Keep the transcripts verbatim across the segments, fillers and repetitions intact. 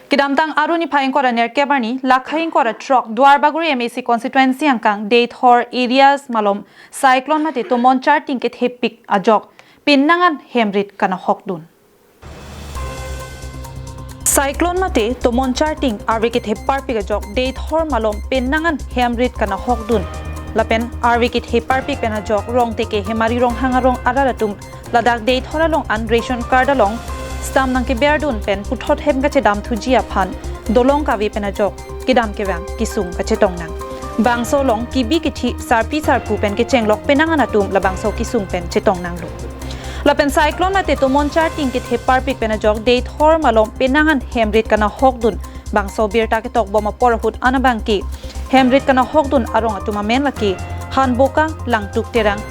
Kedamtang Aru niphai ingkoi ra nerkep arni, Lakhai ingkoi ra throk, Duarbagori M A C constituency angkang Deithor areas malom cyclone mate tomon charting kethepik ajok penang an hemrit kanahokdun. Cyclone mate tomon charting arve kethep parpik ajok Deithor malom penang an hemrit kanahokdun. Lapen arve kethep parpik pen ajok Rongteke Hemari Ronghang arong arat atum ladak Deithor along an ration card along stamp nangkeberdun pen puthot hem kachedamthuji aphan dolong kave pen ajok kedam kevang kesung kachetong nang. Bangso along kebi kethi sarpi sarpo pen kechenglok penang an atum labangso kesung pen chetong nanglo. Lapen cyclone mate tomon charting kethep parpik pen ajok Deithor malom penang an hemrit kanahokdun. Bangso birta ketokbom apor ahut an abangke hemrit kanahokdun arong atum amen lake Hanboka, Langtuk Terang,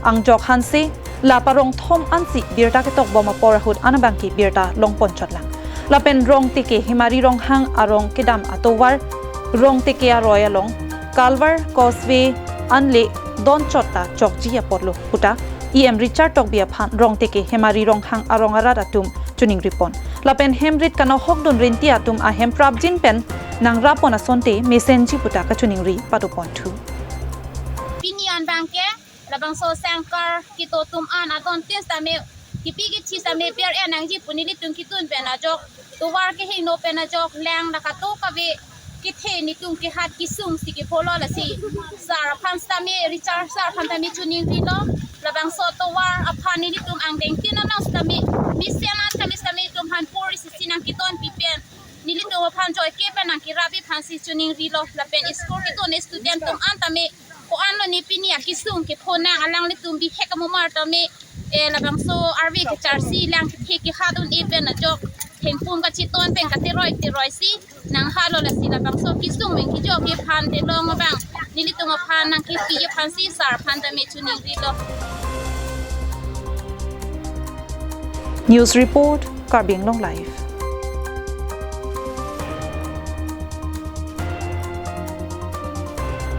Angjok Hanse, la parong thom ansi birta ketokbom apor ahut an abangke birta longponchot lang. Lapen Rongteke Hemari Ronghang arong kedam atovar, Rongteke aroi along Culvert, Causeway anle donchot ta chokji apotlo puta E M Richard Tokbi aphan Rongteke Hemari Ronghang arong arat atum choningripon. Lapen hemrit kanahokdun rinti atum ahem prapjin pen nangrapon asonte mesenji puta kachoningri padoponthu. Pini an abangke labangso sangkar kedo atum an adon tin sitame kebi kethi sitame ber-en nangji pu nelitum kedun pen ajok, tovar kehingno pen ajok, lang la kato kave kethe nelitum kehat kesung si kepholo lasi sir aphan sitame, Richard sir aphan tame choningrilo. Labangso tovar aphan nelitum angdeng tin along sitame mesen an tame sitame nelitum aphan pori sisi nangkedonpi pen nelitum aphan joike pen nangkerapji aphansi choningrilo. Lapen school kedun student atum an tame ko-anlo ne pini akesung kepho nang, alanglitum bihek amomar tame, eh, labangso arve kecharsi lang kethe kehat un-e pen ajok thengpum kacheton pen kateroi teroi si nanghalo lasi labangso kesung pen kejokji aphan delong abang nelitum aphan nangkepi aphansi sir aphan tame choningrilo. News report, Karbi Anglong Live.